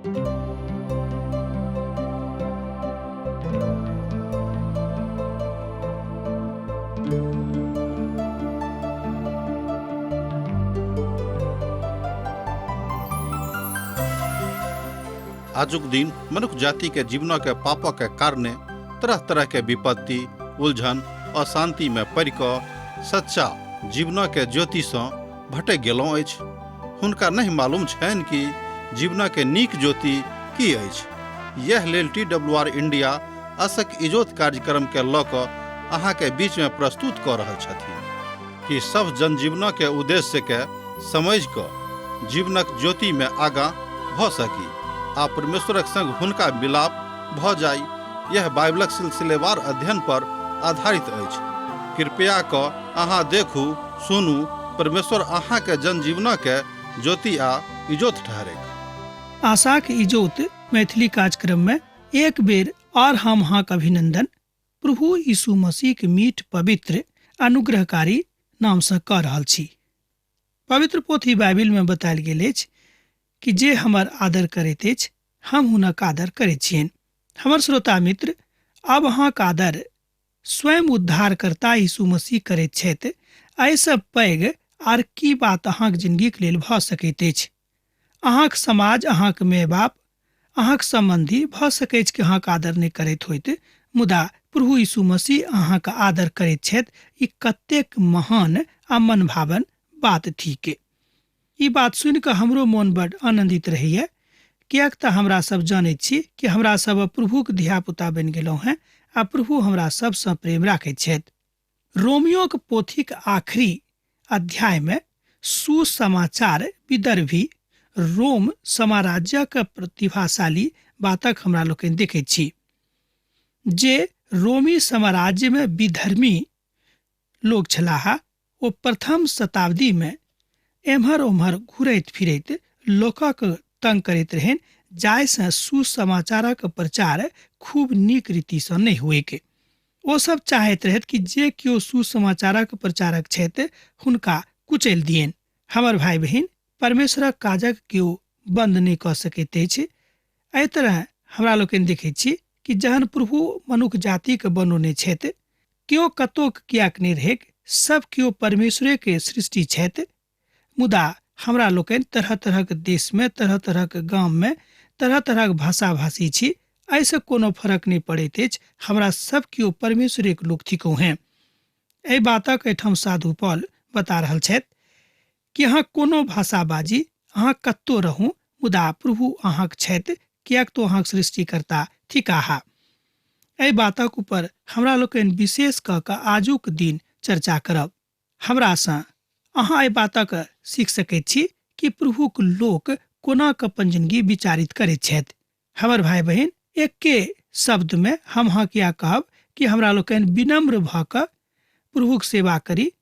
आजुक दिन मनुख जाति के जीवनक के पापक के कारणे तरह तरह के विपत्ति, उलझन, अशांति में पड़ि कऽ सच्चा जीवनक के ज्योति सँ भटकि गेलहुँ अछि। हुनका नहि मालूम छनि कि जीवनक के नीक ज्योति की अछि। यैह लेल टी डब्ल्यू आर इंडिया असक इजोत कार्यक्रम के लऽ कऽ अहाँ के बीच में प्रस्तुत कऽ रहल छथिन कि सभ जनजीवनक के उद्देश्य के समझि कऽ जीवनक ज्योति में आगाँ भऽ सकी आ परमेश्वरक संग हुनका मिलाप भऽ जाइ। यैह बाइबलक सिलसिलेवार अध्ययन पर आधारित अछि। कृपया कऽ अहाँ देखू, सुनू, परमेश्वर अहाँ के जनजीवनक के ज्योति आ इजोत ठहरैक। आशाक इजोत मैथिली कार्यक्रम में एक बेर और हम अहाँक अभिनंदन प्रभु यीशु मसीह के मीठ पवित्र अनुग्रहकारी नाम से कऽ रहल छी। पवित्र पोथी बाइबिल में बतायल गेल अछि कि जे हमर आदर करैत अछि हम हुनक आदर करैत छियनि। हमर श्रोता मित्र, आब अहाँक आदर स्वयं उद्धारकर्ता यीशु मसीह करैत छथि। एहिसँ पैघ आर की बात अहाँक जिंदगीक लेल भऽ सकैत अछि? अहाँक समाज, अहाँक माय बाप, अहाँक सम्बन्धी भऽ सकैछ कि अहाँक आदर नहि करैत होइत, मुदा प्रभु यीशु मसीह अहाँक आदर करैत छथि। ई कतेक महान आ मनभावन बात थिक। ई बात सुनि कऽ हमरो मोन बड आनन्दित रहैए, किएक तऽ हमरा सब जानैत छी कि हमरा सब प्रभुक धियापुता बनि गेलहुँ हेँ आ प्रभु हमरा सबसँ प्रेम राखैत छथि। रोमियोक पोथीक आखिरी अध्यायमे सुसमाचार विदर्भी रोम साम्राज्यक प्रतिभाशाली बातक हमरा लोकनि देखैत छी जे रोमी साम्राज्यमे विधर्मी लोक छलाह। ओ प्रथम शताब्दीमे एम्हर ओम्हर घुरैत फिरैत लोकक तंग करैत रहनि, जाहिसँ सुसमाचारक प्रचार खूब नीक रीतिसँ नहि होइक। ओ सब चाहैत रहथि कि जे केओ सुसमाचारक प्रचारक छथि हुनका कुचलि दियनि। हमर भाइ बहिन, परमेश्वरक काजक केओ बन्द नहि कऽ सकैत अछि। एहि तरह हमरा लोकनि देखैत छी कि जहन प्रभु मनुख जातिके बनौने छथि, केओ कतोक किएक नहि रहैक, सब केओ परमेश्वरेके सृष्टि छथि। मुदा हमरा लोकनि तरह तरहक देशमे, तरह तरहक गाममे, तरह तरहक भाषा भाषी छी। एहिसँ कोनो फरक नहि पड़ैत अछि, हमरा सब केओ परमेश्वरेक लोक थिकहुँ हेँ। एहि बातक एहिठाम साधु पॉल बता रहल छथि कि अहाँ कोनो भाषा बाजी, अहाँ कतौ रहू, मुदा प्रभु अहाँक छथि, किएक तो अहाँक सृष्टिकर्ता थिकाह। एहि बातक ऊपर हमरा लोकनि विशेष कऽ कऽ आजुक दिन चर्चा करब। हमरासँ अहाँ एहि बातक सीख सकैत छी कि प्रभुक लोक कोना कऽ अपन जिंदगी विचारित करैत छथि। हमर भाइ बहिन, एके शब्दमे हम अहाँके इएह कहब कि हमरा लोकनि विनम्र भऽ कऽ प्रभुक सेवा करी,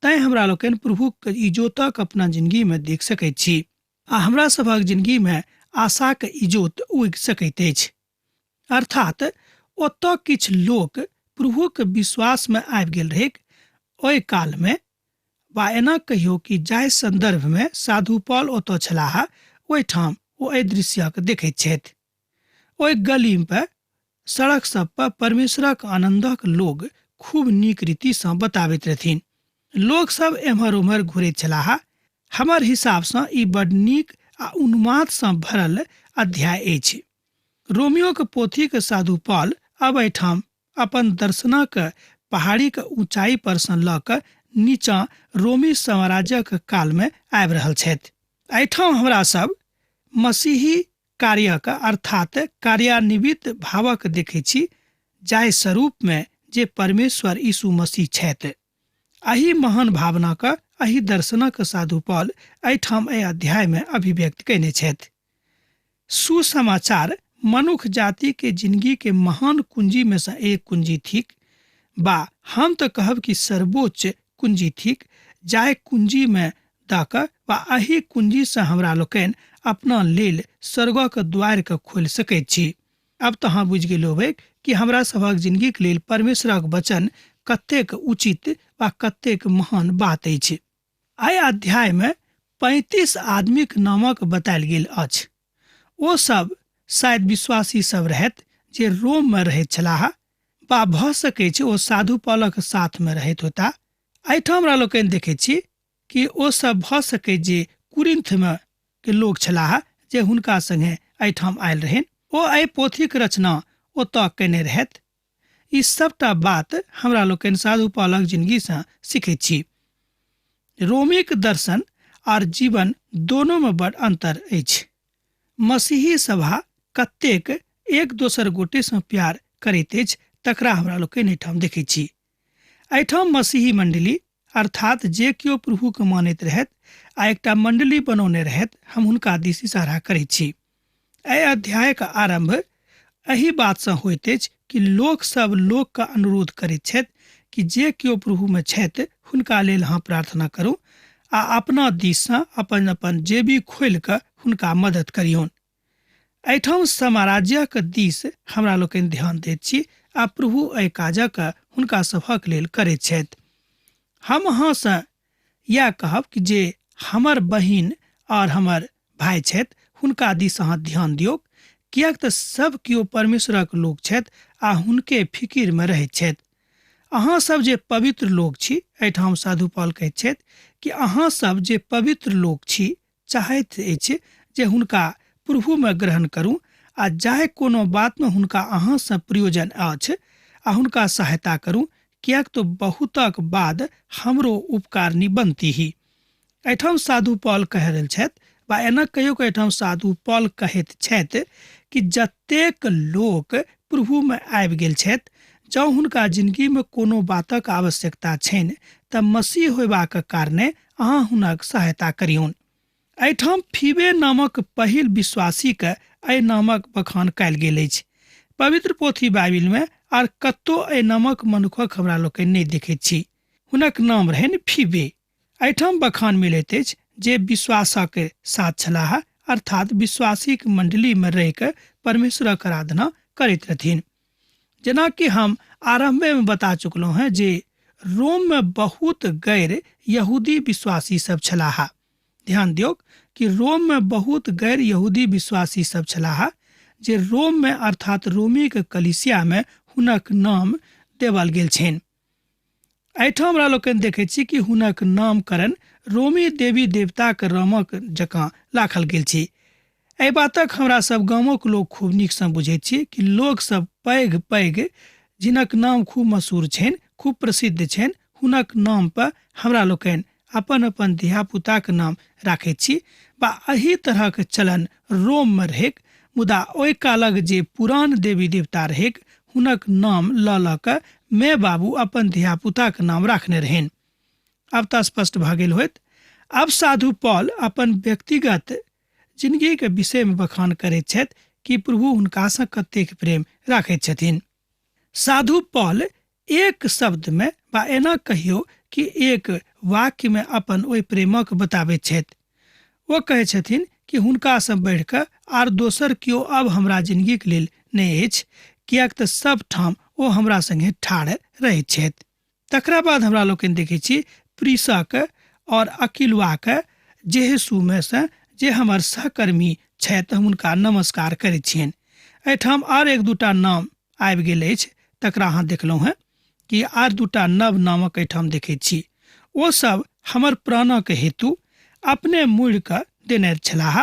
तैँ हमरा लोकनि प्रभुक इजोतक अपना जिंदगीमे देख सकैत छी आ हमरा सभक जिंदगीमे आशाक इजोत उगि सकैत अछि। अर्थात ओतऽ किछु लोक प्रभुक विश्वासमे आबि गेल रहैक ओहि कालमे, वा एना कहियौ कि जाहि सन्दर्भमे साधु पॉल ओतऽ छलाह ओहिठाम ओ एहि दृश्यक देखैत छथि। ओहि गली पर सड़क सब पर परमेश्वरक आनंदक लोग खूब नीक रीतिसँ बताबैत रहथिन। लोक सब एम्हर ओम्हर घुरैत छलाह। हमर हिसाबसँ ई बड नीक आ उन्मादसँ भरल अध्याय अछि। रोमियोक पोथीक साधु पॉल अब एहिठाम अपन दर्शनक पहाड़ीक ऊंचाई पर सँ लऽ कऽ नीचाँ रोमी साम्राज्यक कालमे आबि रहल छथि। एहिठाम हमरा सब मसीही कार्यक अर्थात कार्यान्वित भावक देखै छी, जाहि स्वरूपमे जे परमेश्वर यीशु मसीह छथि। एहि महान भावनाक, एहि दर्शनक साधु पॉल एहिठाम एहि अध्यायमे अभिव्यक्त कयने छथि। सुसमाचार मनुख जाति के जिंदगी के महान कुंजी में से एक कुंजी थिक, बा हम तो कहब कि सर्वोच्च कुंजी थिक, जाहि कुंजी में दऽ कऽ वा एहि कुंजी से हमरा लोकनि अपना लेल स्वर्गक द्वार के खोलि सकैत छी। अब तऽ अहाँ बुझि गेल होबै कि हमरा सभक जिंदगीक लेल परमेश्वरक वचन कतेक उचित वा कतेक महान बात अछि। एहि अध्याय में 35 आदमीक नामक बतायल गेल अछि। ओ सब शायद विश्वासी सब रहैत जे रोम में रहैत छलाह बा भऽ सकै छै ओ साधु पौलक साथ में रहैत होता। एहिठाम हमरा लोकनि देखै छी कि ओ सब भऽ सकै जे कुरिन्थ में के लोक छलाह जे हुनका संगे एहिठाम आयल रहनि। ओ एहि पोथीक रचना ओतऽ कयने रहथि। ई सबटा बात हमरा लोकनि साधु पौलक जिंदगी सँ सीखैत छी। रोमीक दर्शन आर जीवन दोनो में बड़ अंतर अछि। मसीही सभा कतेक एक दोसर गोटे सँ प्यार करैत अछि तकरा हमरा लोकनि एहिठाम देखैत छी। एहिठाम मसीही मंडली अर्थात जे केओ प्रभुके मानैत रहथि आ एकटा मंडली बनौने रहथि, हम हुनका दिस इशारा करैत छी। एहि अध्यायक आरंभ एहि बातसँ होइत अछि कि लोक सब लोकके अनुरोध करैत छथि कि जे केओ प्रभुमे छथि हुनका लेल अहाँ प्रार्थना करू आ अपना दिससँ अपन अपन जेबी खोलि कऽ हुनका मदद करियौन। एहिठाम समाराज्यक दिस हमरा लोकनि ध्यान दैत छी आ प्रभु एहि काजक हुनका सभक लेल करैत छथि। हम अहाँसँ इएह कहब कि जे हमर बहिन और हमर भाय छथि हुनका दिस अहाँ ध्यान दियौक, किएक तऽ सब केओ परमेश्वरक लोक छथि आ हुनके फिकिरमे रहैत छथि। अहाँ सब जे पवित्र लोक छी, एहिठाम साधु पॉल कहैत छथि कि अहाँ सब जे पवित्र लोक छी चाहैत अछि जे हुनका प्रभुमे ग्रहण करू आ जाहि कोनो बातमे हुनका अहाँसँ प्रयोजन अछि आ हुनका सहायता करू, किएक तऽ बहुतक बाद हमरो उपकारनी बनती ही। एहिठाम साधु पॉल कहि रहल छथि वा एना कहियो कि एहिठाम साधु पॉल कहैत छथि कि जतेक लोक प्रभुमे आबि गेल छथि, जँ हुनका जिंदगीमे कोनो बातक आवश्यकता छनि तऽ मसीह होयबाक कारणे अहाँ हुनक सहायता करियौन। एहिठाम फीबे नामक पहिल विश्वासीके एहि नामक बखान कयल गेल अछि। पवित्र पोथी बाइबिलमे आर कतौ एहि नामक मनुखक हमरा लोकनि नहि देखैत छी। हुनक नाम रहनि फीबे। एहिठाम बखान मिलैत अछि जे विश्वासक साथ छलाह, अर्थात विश्वासीक मंडलीमे रहि कऽ परमेश्वरक आराधना करैत रहथिन। जेनाकि हम आरंभे में बता चुकलहुँ हैं जे रोम में बहुत गैर यहूदी विश्वासी सब छलाह। ध्यान दियौक कि रोम में बहुत गैर यहूदी विश्वासी सब छलाह जे रोम में अर्थात रोमी के कलिसिया में हुनक नाम देवल गेल छनि। एहिठाम हमरा लोकनि देखै छी कि हुनक नामकरण रोमी देवी देवताक रामक जकाँ राखल गेल छै। एहि बातक हमरा सब गामक लोक खूब नीकसँ बुझैत छी कि लोक सब पैघ पैघ जिनक नाम खूब मशहूर छनि, खूब प्रसिद्ध छनि, हुनक नाम पर हमरा लोकनि अपन अपन धियापुताक नाम राखैत छी बा एहि तरहक चलन रोममे रहैक। मुदा ओहि कालक जे पुरान देवी देवता रहैक हुनक नाम लऽ लऽ कऽ माय बाबू अपन धियापुताक नाम राखने रहनि। आब तऽ स्पष्ट भऽ गेल होयत। आब साधु पॉल अपन व्यक्तिगत जिंदगीके विषयमे बखान करैत छथि कि प्रभु हुनकासँ कतेक प्रेम राखैत छथिन। साधु पॉल एक शब्दमे वा एना कहियौ कि एक वाक्यमे अपन ओहि प्रेमक बताबैत छथि। ओ कहै छथिन कि हुनकासँ बढ़ि कऽ आर दोसर केओ अब हमरा जिंदगीके लेल नहि अछि, किएक तऽ सब ठाम ओ हमरा संगे ठाढ़ रहैत छथि। तकरा बाद हमरा लोकनि देखै छी प्रीसक और अकिलुआक जेहेसुमे सँ जे हमर सहकर्मी छथि हम हुनका नमस्कार करैत छियनि। एहिठाम आर एक दूटा नाम आबि गेल अछि तकरा अहाँ देखलहुँ हेँ कि आर दूटा नव नामक एहिठाम देखैत छी। ओ सब हमर प्राणक हेतु अपने मुड़ि कऽ देने छलाह,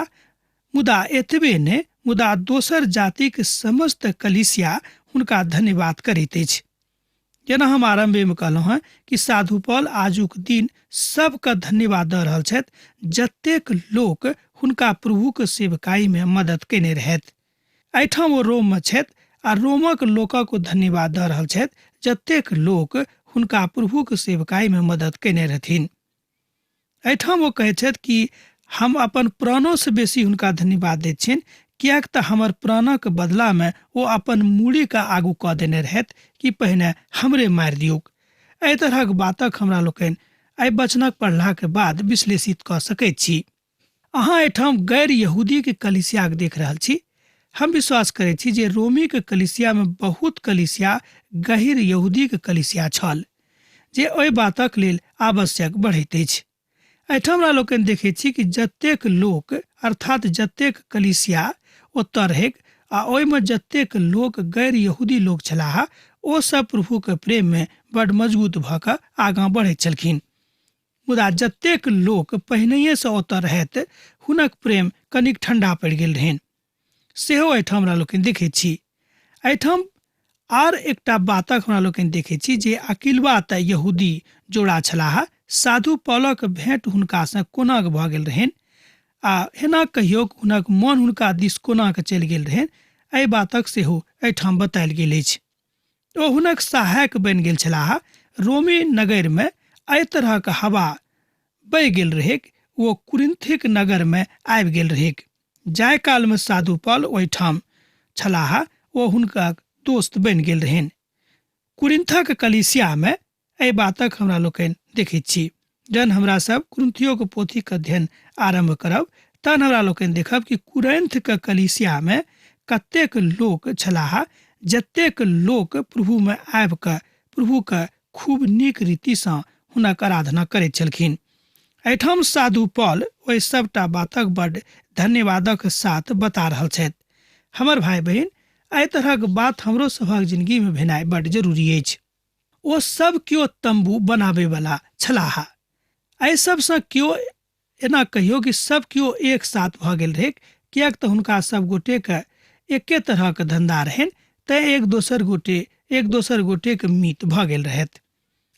मुदा एतबे नहि मुदा दोसर जातिक समस्त कलीसिया हुनका धन्यवाद करैत अछि। जेना हम आरम्भेमे कहलहुँ हेँ कि साधु पॉल आजुक दिन सबके धन्यवाद दऽ रहल छथि जतेक लोक हुनका प्रभुक सेवकाईमे मदद कयने रहथि। एहिठाम ओ रोममे छथि आ रोमक लोकक ओ धन्यवाद दऽ रहल छथि जतेक लोक हुनका प्रभुक सेवकाईमे मदद कयने रहथिन। एहिठाम ओ कहैत छथि कि हम अपन प्राणोसँ बेसी हुनका धन्यवाद दैत छियनि, किएक तऽ हमर प्राणक बदलामे ओ अपन मूड़ीके आगू कऽ देने रहथि कि पहिने हमरे मारि दियौक। एहि तरहक बातक हमरा लोकनि एहि वचनक पढ़लाक बाद विश्लेषित कऽ सकैत छी। अहाँ एहिठाम गैर यहूदीके कलिसियाके देख रहल छी। हम विश्वास करैत छी जे रोमीके कलिसियामे बहुत कलिसिया गहिर यहूदीके कलिसिया छल जे ओहि बातक लेल आवश्यक बढ़ैत अछि। एहिठाम हमरा लोकनि देखैत छी कि जतेक लोक अर्थात जतेक कलिसिया ओतऽ रहैक आ ओहिमे जतेक लोक गैर यहूदी लोक छलाह ओ सब प्रभुके प्रेममे बड मजबूत भऽ कऽ आगाँ बढ़ैत छलखिन। मुदा जतेक लोक पहिनहिएसँ ओतऽ रहैत हुनक प्रेम कनिक ठंडा पड़ि गेल रहनि, सेहो एहिठाम हमरा लोकनि देखैत छी। एहिठाम आर एकटा बातक हमरा लोकनि देखैत छी जे अकिलबा तऽ यहूदी जोड़ा छलाह, साधु पौलक भेंट हुनकासँ कोना भऽ गेल रहनि आ एना कहियो हुनक मन हुनका दिस कोना कऽ चलि गेल रहनि, एहि बातक सेहो एहिठाम बतायल गेल अछि। ओ हुनक सहायक बनि गेल छलाह। रोमी नगरमे एहि तरहक हवा बहि गेल रहैक, ओ कुरिन्थिक नगरमे आबि गेल रहैक। जाहि कालमे साधु पॉल ओहिठाम छलाह ओ हुनका दोस्त बनि गेल रहनि। कुरिन्थक कलीसियामे एहि बातक हमरा लोकनि देखैत छी। जहन हमरा सब कुरिन्थियोके पोथीके अध्ययन आरम्भ करब तहन हमरा लोकनि देखब कि कुरिन्थके कलीसियामे कतेक लोक छलाह, जतेक लोक प्रभुमे आबि कऽ प्रभुके खूब नीक रीतिसँ हुनक आराधना करैत छलखिन। एहिठाम साधु पॉल ओहि सबटा बातक बड धन्यवादक साथ बता रहल छथि। हमर भाई बहिन, एहि तरहक बात हमरो सभक जिंदगी में भेनाइ बड जरूरी अछि। ओ सब केओ तंबू बनाबे वाला छलाह। एहि सबसँ केओ एना कहियो कि सब केओ एक साथ भऽ गेल रहै, किएक तऽ हुनका सब गोटेके एके तरहक धंधा रहनि, तैं एक दोसर गोटेके मीत भऽ गेल रहथि।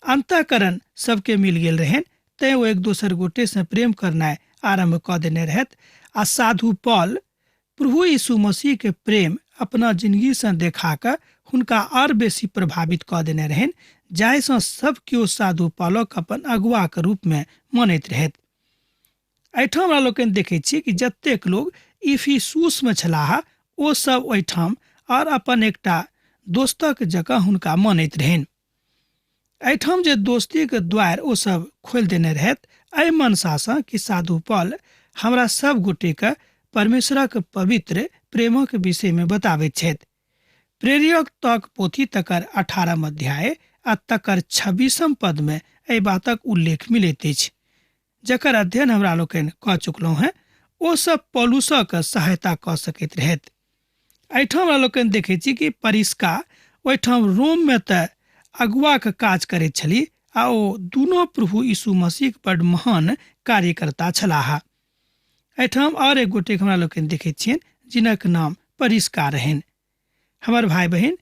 अंतःकरण सबके मिल गेल रहनि, तैं ओ एक दोसर गोटेसँ प्रेम करनाइ आरम्भ कऽ देने रहथि। आ साधु पॉल प्रभु यीशु मसीह के प्रेम अपना जिंदगीसँ देखा कऽ हुनका आर बेसी प्रभावित कऽ देने रहनि, जाहिसँ सब केओ साधु पॉलक अपन अगुआके रूपमे मानैत रहथि। एहिठाम हमरा लोकनि देखै छी कि जतेक लोग इफिसुसमे छलाह ओ सब ओहिठाम आर अपन एकटा दोस्तक जकाँ हुनका मानैत रहनि। एहिठाम जे दोस्तीके द्वार ओ सब खोलि देने रहथि एहि मनसासँ कि साधु पॉल हमरा सब गोटेके परमेश्वरक पवित्र प्रेमक विषयमे बताबैत छथि। प्रेरित तक पोथी तकर 18 अध्याय आ तकर 26 पदमे एहि बातक उल्लेख मिलैत अछि, जकर अध्ययन हमरा लोकनि कऽ चुकलहुँ हेँ। ओ सब पौलुसक सहायता कऽ सकैत रहथि। एहिठाम हमरा लोकनि देखै छी कि परिस्का ओहिठाम रोममे तऽ अगुआके काज करैत छली आ ओ दुनू प्रभु यीशु मसीहक बड महान कार्यकर्ता छलाह। एहिठाम आओर एक गोटेक हमरा लोकनि देखैत छियनि जिनक नाम परिस्का रहनि। हमर भाई बहिन,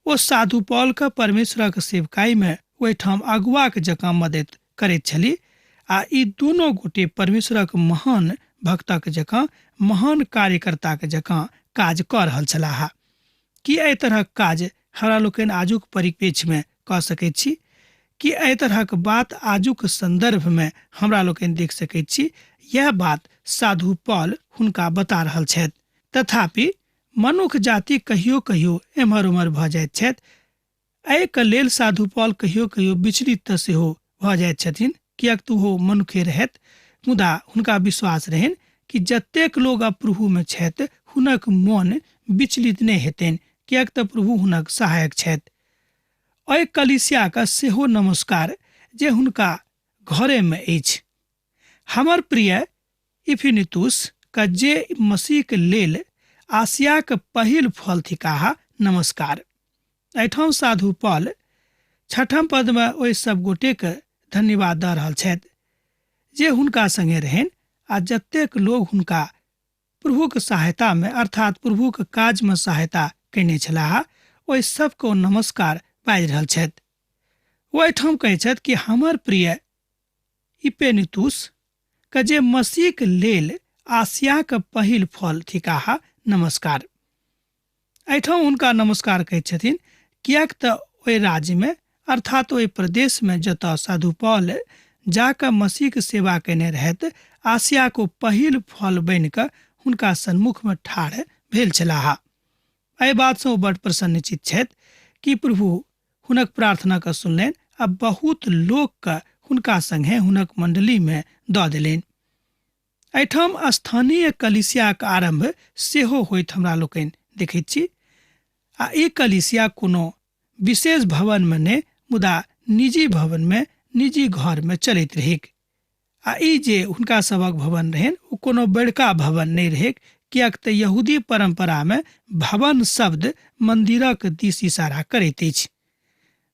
ओ साधु पॉलके परमेश्वरक सेवकाईमे ओहिठाम अगुआके जकाँ मदति करैत छली आ ई दुनू गोटे परमेश्वरक महान भक्तक जकाँ महान कार्यकर्ताके जकाँ काज कऽ रहल छलाह। की एहि तरहक काज हमरा लोकनि आजुक परिप्रेक्ष्यमे कऽ सकैत छी? की एहि तरहक बात आजुक संदर्भमे हमरा लोकनि देख सकैत छी? यह बात साधु पॉल हुनका बता रहल छथि। तथापि मनुख जाति कहियो कहियो एम्हर उम्हर भऽ जाइत छथि। एहिके लेल साधु पॉल कहियो कहियो विचलित तऽ सेहो भऽ जाइत छथिन, किएक तऽ ओहो मनुखे रहथि। मुदा हुनका विश्वास रहनि कि जतेक लोग अब प्रभुमे छथि हुनक मन विचलित नहि हेतनि, किएक तऽ प्रभु हुनक सहायक छथि। एहि कलीसियाके सेहो नमस्कार जे हुनका घरेमे अछि। हमर प्रिय इफिनितुस के जे मसीह के लेल आसियाक पहिल फल थिकाह, नमस्कार। एहिठाम साधु पॉल छठम पदमे ओहि सब गोटेके धन्यवाद दऽ रहल छथि जे हुनका संगे रहनि आ जतेक लोग हुनका प्रभुक सहायतामे अर्थात प्रभुक काजमे सहायता कयने छलाह ओहि सबके ओ नमस्कार बाजि रहल छथि। ओ एहिठाम कहै छथि कि हमर प्रिय इपेनितुस के जे मसीहक लेल आसियाक पहिल फल थिकाह, नमस्कार। एहिठाम हुनका नमस्कार कहैत छथिन किएक तऽ ओहि राज्यमे अर्थात ओहि प्रदेशमे जतऽ साधु पॉल जाकऽ मसीहक सेवा कयने रहथि आसियाक ओ पहिल फल बनि कऽ हुनका सन्मुखमे ठाढ़ भेल छलाह। एहि बातसँ ओ बड प्रसन्नचित छथि कि प्रभु हुनक प्रार्थनाके सुनलनि आ बहुत लोकके हुनका संगे हुनक मंडलीमे दऽ देलनि। एहिठाम स्थानीय कलीसियाक आरम्भ सेहो होइत हमरा लोकनि देखैत छी आ ई कलीसिया कोनो विशेष भवनमे नहि मुदा निजी भवनमे निजी घरमे चलैत रहैक। आ ई जे हुनका सभक भवन रहनि ओ कोनो बड़का भवन नहि रहैक, किएक तऽ यहूदी परम्परामे भवन शब्द मन्दिरक दिस इशारा करैत अछि।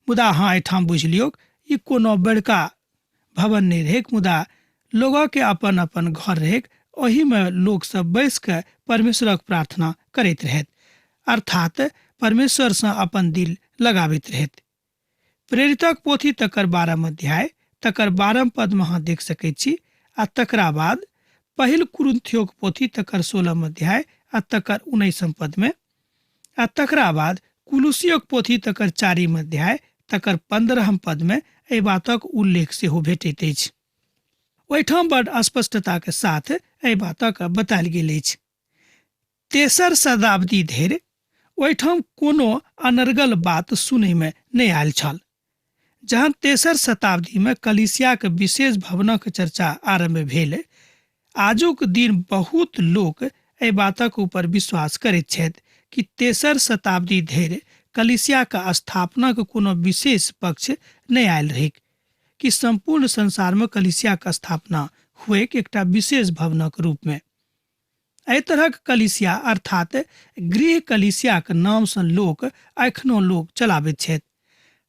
मुदा अहाँ एहिठाम बुझि लियौक, ई कोनो बड़का भवन नहि रहैक, मुदा लोगके अपन अपन घर रहैक, ओहिमे लोकसभ बैस कऽ परमेश्वरक प्रार्थना करैत रहथि, अर्थात परमेश्वरसँ अपन दिल लगाबैत रहथि। प्रेरितक पोथी तकर 12 अध्याय तकर 12 पदमे अहाँ देख सकैत छी, आ तकरा बाद पहिल कुरिन्थियोक पोथी तकर 16 अध्याय आ तकर 19 पदमे, आ तकरा बाद कुलुसियोक पोथी तकर 4 अध्याय तकर 15 पदमे एहि बातक उल्लेख सेहो भेटैत अछि। ओहिठाम बड स्पष्टताके साथ एहि बातक बतायल गेल अछि। तेसर शताब्दी धरि ओहिठाम कोनो अनर्गल बात सुनैमे नहि आयल छल। जहन तेसर शताब्दीमे कलीसियाक विशेष भवनक चर्चा आरम्भ भेल, आजुक दिन बहुत लोक एहि बातक ऊपर विश्वास करैत छथि कि तेसर शताब्दी धरि कलीसियाक स्थापनाक कोनो विशेष पक्ष नहि आयल रहैक कि सम्पूर्ण संसारमे कलीसियाक स्थापना हुएक एकटा विशेष भवनक रूपमे। एहि तरहक कलीसिया अर्थात गृह कलीसियाक नामसँ लोक एखनो लोक चलाबैत छथि।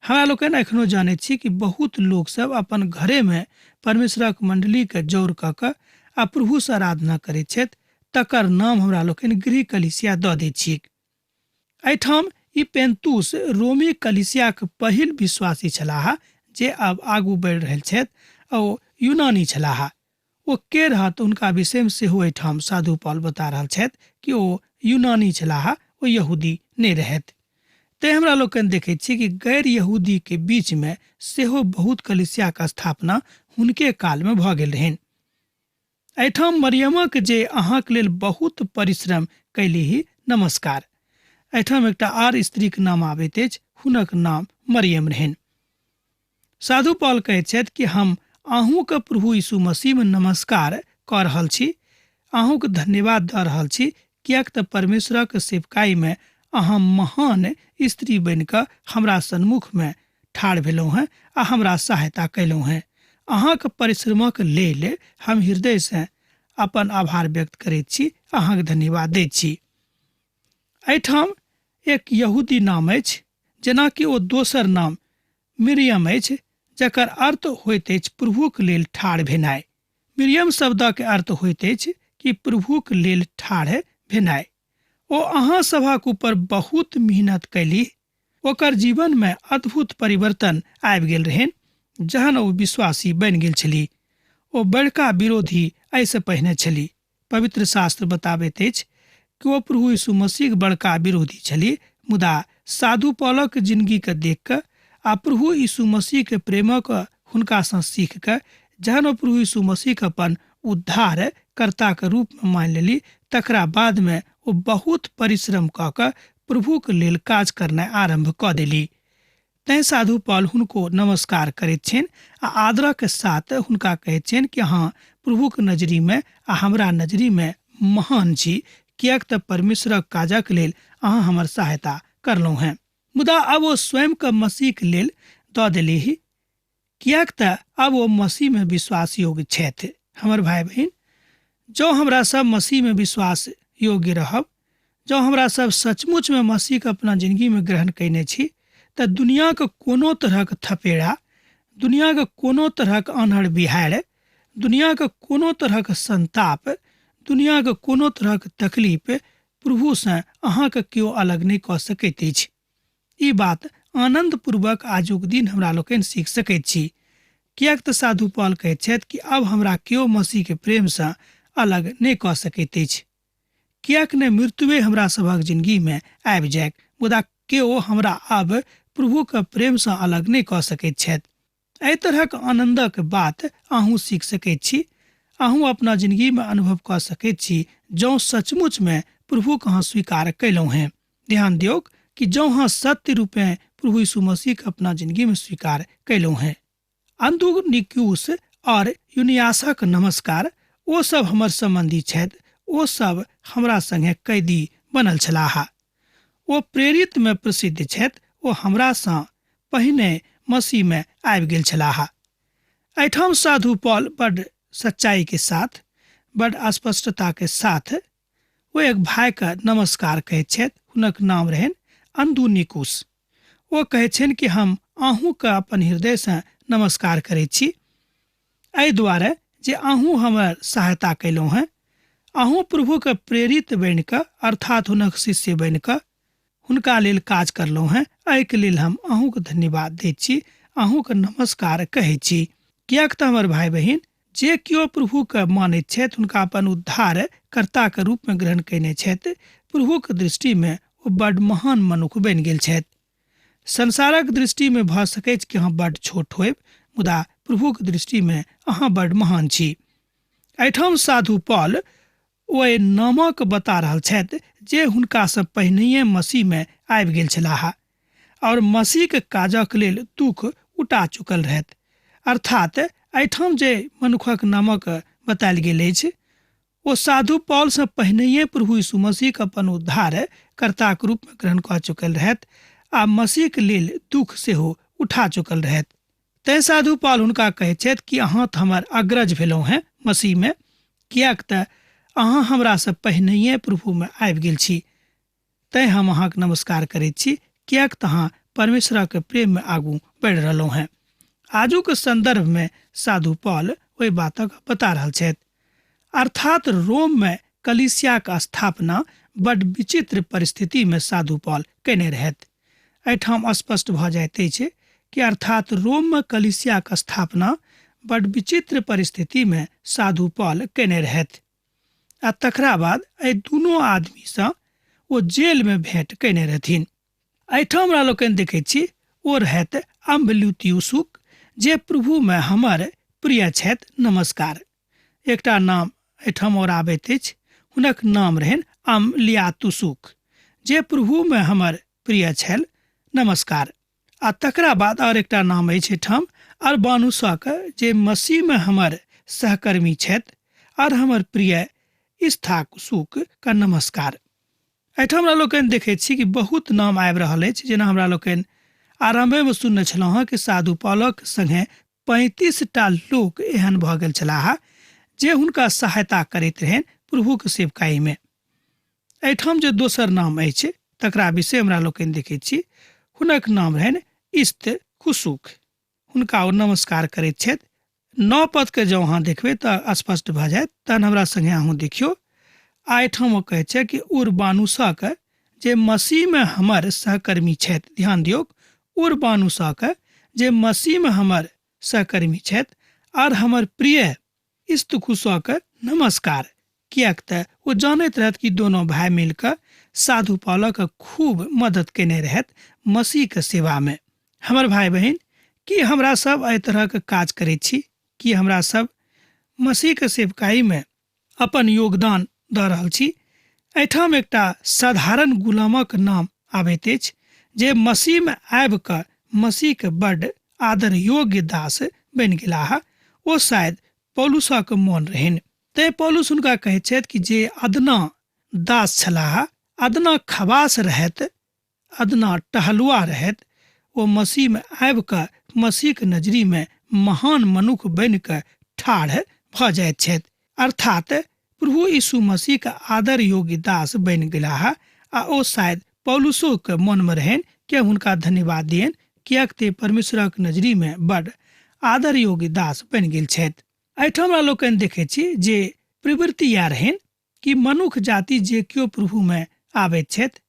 हमरा लोकनि एखनो जानैत छी कि बहुत लोकसभ अपन घरेमे परमेश्वरक मण्डलीके जोड़ कऽ कऽ आ प्रभुसँ आराधना करैत छथि, तकर नाम हमरा लोकनि गृह कलीसिया दऽ दैत छियैक। एहिठाम ई पेंतुस रोमी कलीसियाक पहिल विश्वासी छलाह जे आब आगू बढ़ि रहल छथि आ ओ यूनानी छलाह। ओ के रहत हुनका विषयमे सेहो एहिठाम साधु पॉल बता रहल छथि कि ओ यूनानी छलाह, ओ यहूदी नहि रहथि। तेँ हमरा लोकनि देखैत छी कि गैर यहूदीके बीचमे सेहो बहुत कलीसियाक स्थापना हुनके कालमे भऽ गेल रहनि। एहिठाम मरियमक जे अहाँक लेल बहुत परिश्रम कैलीही नमस्कार। एहिठाम एकटा आर स्त्रीक नाम आबैत अछि, हुनक नाम मरियम रहनि। साधु पॉल कहैत छथि कि हम अहूँके प्रभु यीशु मसीहमे नमस्कार कऽ रहल छी, अहूँके धन्यवाद दऽ रहल छी, किएक तऽ परमेश्वरक सेवकाईमे अहाँ महान स्त्री बनि कऽ हमरा सन्मुखमे ठाढ़ भेलहुँ हेँ आ हमरा सहायता कयलहुँ हेँ। अहाँक परिश्रमक लेल हम हृदयसँ अपन आभार व्यक्त करैत छी, अहाँके धन्यवाद दैत छी। एहिठाम एक यहूदी नाम अछि, जेनाकि ओ दोसर नाम मिरियम अछि, जकर अर्थ होइत अछि प्रभुक लेल ठाढ़ भेनाइ। मिरियम शब्दक अर्थ होइत अछि कि प्रभुक लेल ठाढ़ भेनाइ। ओ अहाँ सभक ऊपर बहुत मेहनत कयलीह। ओकर जीवनमे अद्भुत परिवर्तन आबि गेल रहनि जहन ओ विश्वासी बनि गेल छलीह। ओ बड़का विरोधी एहिसँ पहिने छलीह। पवित्र शास्त्र बताबैत अछि कि ओ प्रभु यीशु मसीहक बड़का विरोधी छलीह, मुदा साधु पौलक जिंदगीके देख कऽ आ प्रभु यीशु मसीहके प्रेमक हुनकासँ सीख कऽ जहन ओ प्रभु यीशु मसीहके अपन उद्धार कर्ताके रूपमे मानि लेली, तकरा बादमे ओ बहुत परिश्रम कऽ कऽ प्रभुके लेल काज करनाइ आरम्भ कऽ देली। तैँ साधु पॉल हुनको नमस्कार करैत छनि आ आदरक साथ हुनका कहैत छनि कि अहाँ प्रभुक नजरीमे आ हमरा नजरीमे महान छी, किएक तऽ परमेश्वरक काजक लेल अहाँ हमर सहायता करलहुँ हेँ। मुदा आब ओ स्वयंके मसीहक लेल दऽ देलीह, किएक तऽ आब ओ मसीहमे विश्वास योग्य छथि। हमर भाय बहिन, जँ हमरा सब मसीहमे विश्वास योग्य रहब, जँ हमरा सब सचमुचमे मसीहके अपना जिंदगीमे ग्रहण कयने छी, तऽ दुनियाके कोनो तरहक थपेड़ा, दुनियाके कोनो तरहक आन्हर बिहाड़ि, दुनियाके कोनो तरहक संताप, दुनियाके कोनो तरहक तकलीफ प्रभुसँ अहाँके केओ अलग नहि कऽ सकैत अछि। ई बात आनन्दपूर्वक आजुक दिन हमरा लोकनि सीख सकैत छी, किएक तऽ साधु पॉल कहैत छथि कि आब हमरा केओ मसीहके प्रेमसँ अलग नहि कऽ सकैत अछि। किएक ने मृत्युए हमरा सभक जिंदगीमे आबि जाइक, मुदा केओ हमरा आब प्रभुके प्रेमसँ अलग नहि कऽ सकैत छथि। एहि तरहक आनन्दक बात अहूँ सीख सकैत छी, अहूँ अपना जिंदगीमे अनुभव कऽ सकैत छी, जँ सचमुचमे प्रभुके अहाँ स्वीकार कयलहुँ हेँ। ध्यान दियौक कि जँ अहाँ सत्य रूपेँ प्रभु यीशु मसीहके अपना जिंदगीमे स्वीकार कयलहुँ हेँ। अंदुनिक्यूस और यूनियासक नमस्कार। ओ सब हमर संबंधी छथि, ओ सब हमरा संगे कैदी बनल छलाह। ओ प्रेरित में प्रसिद्ध छथि, ओ हमरा सँ पहिने मसीह में आबि गेल छलाह। एहिठाम साधु पॉल बड सच्चाई के साथ, बड स्पष्टता के साथ ओ एक भाइके नमस्कार कहैत छथि। हुनक नाम रहनि अंदुनिकुस। ओ कहै छनि कि हम अहूँके अपन हृदयसँ नमस्कार करै छी, एहि दुआरे जे अहूँ हमर सहायता कयलहुँ हेँ। अहूँ प्रभुके प्रेरित बनि कऽ अर्थात हुनक शिष्य बनि कऽ हुनका लेल काज करलहुँ हेँ। एहिके लेल हम अहूँके धन्यवाद दैत छी, अहूँके नमस्कार कहै छी। किएक तऽ हमर भाय बहिन, जे केओ प्रभुके मानैत छथि, हुनका अपन उद्धारकर्ताके रूपमे ग्रहण कयने छथि, प्रभुके दृष्टिमे ओ बड्ड महान मनुख बनि गेल छथि। संसारक दृष्टिमे भऽ सकैछ कि अहाँ बड्ड छोट होयब, मुदा प्रभुके दृष्टिमे अहाँ बड्ड महान छी। एहिठाम साधु पॉल ओहि नामक बता रहल छथि जे हुनकासँ पहिनहिए मसीहमे आबि गेल छलाह और मसीहके काजक लेल दुख उठा चुकल रहथि। अर्थात एहिठाम जे मनुखक नामक बतायल गेल अछि ओ साधु पॉलसँ पहिनहिए प्रभु यीशु मसीहके अपन उद्धारकर्ताक रूपमे ग्रहण कऽ चुकल रहथि आ मसीहके लेल दुख सेहो उठा चुकल रहथि। तैं साधु पॉल हुनका कहैत छथि कि अहाँ तऽ हमर अग्रज भेलहुँ हेँ मसीहमे, किएक तऽ अहाँ हमरासँ पहिनहिए प्रभुमे आबि गेल छी। तैं हम अहाँके नमस्कार करैत छी, किएक तऽ अहाँ परमेश्वरक प्रेममे आगू बढ़ि रहलहुँ हेँ। आजुक सन्दर्भमे साधु पॉल ओहि बातक बता रहल छथि। अर्थात रोममे कलीसियाक स्थापना बड्ड विचित्र परिस्थितिमे साधु पॉल कयने रहथि। एहिठाम स्पष्ट भऽ जाइत अछि कि अर्थात रोममे कलीसियाक स्थापना बड्ड विचित्र परिस्थितिमे साधु पॉल कयने रहथि आ तकरा बाद एहि दुनू आदमीसँ ओ जेलमे भेंट कयने रहथिन। एहिठाम हमरा लोकनि देखैत छी ओ रहथि अम्बलुतियुसुक, जे प्रभुमे हमर प्रिय छथि, नमस्कार। एकटा नाम एहिठाम आओर आबैत अछि, हुनक नाम रहनि अम्लियातुसुक, जे प्रभुमे हमर प्रिय छल, नमस्कार। आ तकरा बाद आओर एकटा नाम अछि एहिठाम अरबानुसक, जे मसीहमे हमर सहकर्मी छथि आओर हमर प्रिय इस्थाकुसुक का नमस्कार। एहिठाम हमरा लोकनि देखैत छी कि बहुत नाम आबि रहल अछि। जेना हमरा लोकनि आरम्भेमे सुनने छलहुँ हँ कि साधु पॉलक संगे 35 टा लोक एहन भऽ गेल छलाह जे हुनका सहायता करैत रहनि प्रभुक सेवकाईमे। एहिठाम जे दोसर नाम अछि तकरा विषय हमरा लोकनि देखैत छी, हुनक नाम रहनि इस्त कुसुक। हुनका ओ नमस्कार करैत छथि। 9 पदके जँ अहाँ देखबै तऽ स्पष्ट भऽ जायत, तहन हमरा सङ्गे अहूँ देखियौ। आ एहिठाम ओ कहै छै कि उर्बानुसक, जे मसीहमे हमर सहकर्मी छथि, ध्यान दियौ, उर्बानुसक जे मसीहमे हमर सहकर्मी छथि आर हमर प्रिय इस्तुखुसक नमस्कार। किएक तऽ ओ जानैत रहथि कि दोनो भाय मिलकऽ साधु पॉलक खूब मदद केने रहथि मसीहके सेवामे। हमर भाय बहिन, की हमरा सब एहि तरहक काज करैत छी? की हमरा सब मसीहके सेवकाईमे अपन योगदान दऽ रहल छी? एहिठाम एकटा साधारण गुलामक नाम आबैत अछि जे मसीहमे आबि कऽ मसीहके बड्ड आदर योग्य दास बनि गेलाह। ओ शायद पौलुसक मोन रहनि, तैं पौलुस हुनका कहैत छथि कि जे अदना दास छलाह, अदना खबास रहथि, अदना टहलुआ रहथि, ओ मसीहमे आबि कऽ मसीहक नजरीमे महान मनुख बनि कऽ ठाढ़ भऽ जाइत छथि। अर्थात प्रभु यीशु मसीहक आदर योग्य दास बनि गेलाह आ ओ शायद पौलुसोके मनमे रहनि कि हुनका धन्यवाद दियनि, किएक ते परमेश्वरक नजरीमे बड आदर योग्य दास बनि गेल छथि। एहिठाम हमरा लोकनि देखै छी जे प्रवृत्ति इएह रहनि कि मनुख जाति जे केओ प्रभुमे आबैत छथि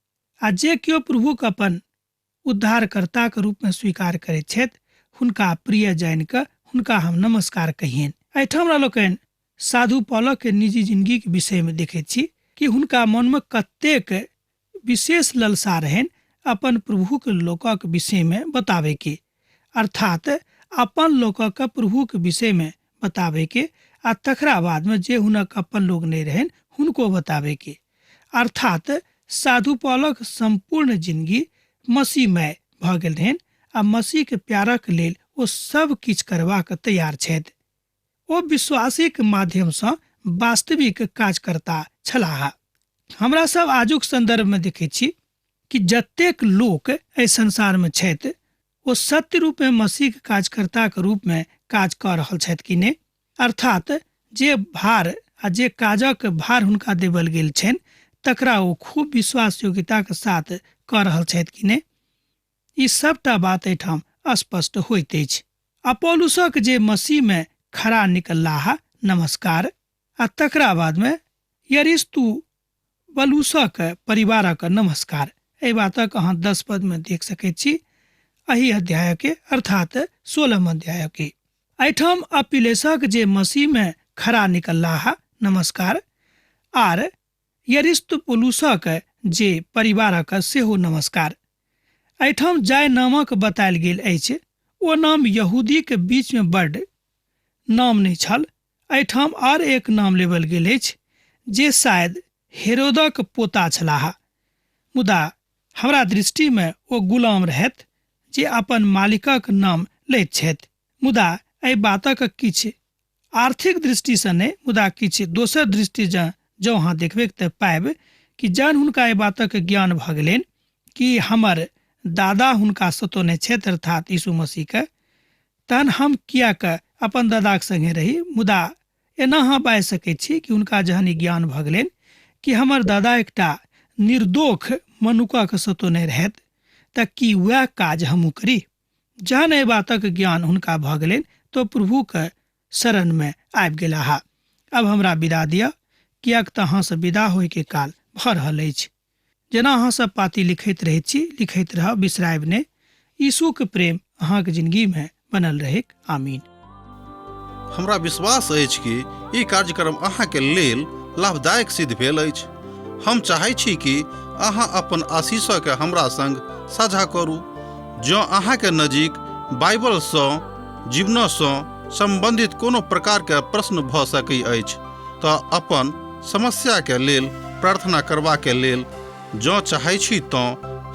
आ जे केओ प्रभुके अपन उद्धारकर्ताके रूपमे स्वीकार करैत छथि, हुनका प्रिय जानि कऽ हुनका हम नमस्कार कहियनि। एहिठाम हमरा लोकनि साधु पॉलके निजी जिंदगीके विषयमे देखैत छी कि हुनका मनमे कतेक विशेष ललसा रहनि अपन प्रभुके लोकक विषयमे बताबैके, अर्थात अपन लोकक प्रभुके विषयमे बताबैके आ तकरा बादमे जे हुनक अपन लोक नहि रहनि हुनको बताबैके। अर्थात साधु पॉलक सम्पूर्ण जिंदगी मसीहमय भऽ गेल रहनि आ मसीहके प्यारक लेल ओ सब किछु करबाक तैयार छथि। ओ विश्वासीक माध्यमसँ वास्तविक कार्यकर्ता छलाह। हमरा सब आजुक संदर्भमे देखै छी कि जतेक लोक एहि संसारमे छथि ओ सत्य रूपमे मसीहके कार्यकर्ताके रूपमे काज कऽ रहल छथि कि नहि। अर्थात जे भार आ जे काजक भार हुनका देवल गेल छनि तकरा ओ खूब विश्वास योग्यताके साथ कऽ रहल छथि कि नहि। ई सभटा बात एहिठाम स्पष्ट होइत अछि। अपोलुसक जे मसीहमे खरा निकललाह नमस्कार, आ तकरा बादमे यरिस्तु बलूसक परिवारक नमस्कार। एहि बातक अहाँ 10 पदमे देख सकैत छी एहि अध्यायके, अर्थात 16 अध्यायके। एहिठाम अपिलेसक जे मसीहमे खरा निकललाह नमस्कार, आर यरिस्तुपुलुसक जे परिवारक सेहो नमस्कार। एहिठाम जाहि नामक बतायल गेल अछि ओ नाम यहूदीके बीचमे बड्ड नाम नहि छल। एहिठाम आर एक नाम लेबल गेल अछि जे शायद हेरोदक पोता छलाह, मुदा हमरा दृष्टिमे ओ गुलाम रहथि जे अपन मालिकक नाम लैत छथि। मुदा एहि बातक किछु आर्थिक दृष्टिसँ नहि, मुदा किछु दोसर दृष्टि जँ अहाँ देखबै तऽ पाबि कि जहन हुनका एहि बातक ज्ञान भऽ गेलनि कि हमर दादा हुनका सतौने छथि, अर्थात यीशु मसीहके, तहन हम किएक अपन दादाक संगे रही। मुदा एना अहाँ बाजि सकै छी कि हुनका जहन ई ज्ञान भऽ गेलनि कि हमर दादा एकटा निर्दोख मनुखक सतौने रहथि, तऽ की वएह काज हमहूँ करी? जहन एहि बातक ज्ञान हुनका भऽ गेलनि तऽ प्रभुके शरणमे आबि गेलाह। आब हमरा विदा दिअ, किएक तऽ अहाँसँ विदा होइके काल भऽ रहल अछि। जेना अहाँ सब पाती लिखैत रहैत छी, लिखैत रहब, बिसरायब नहि। यीशुक प्रेम अहाँक जिंदगीमे बनल रहैक। आमीन। हमरा विश्वास अछि कि ई कार्यक्रम अहाँके लेल लाभदायक सिद्ध भेल अछि। हम चाहै छी कि अहाँ अपन आशीषके हमरा संग साझा करू। जँ अहाँके नजीक बाइबलसँ जीवनसँ सम्बन्धित कोनो प्रकारके प्रश्न भऽ सकै अछि तऽ अपन समस्याके लेल प्रार्थना करबाके लेल जँ चाहै छी तँ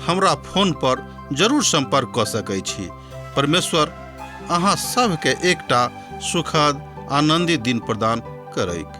हमरा फोन पर जरूर सम्पर्क कऽ सकै छी। परमेश्वर अहाँ सभके एकटा सुखद आनन्दित दिन प्रदान करैक।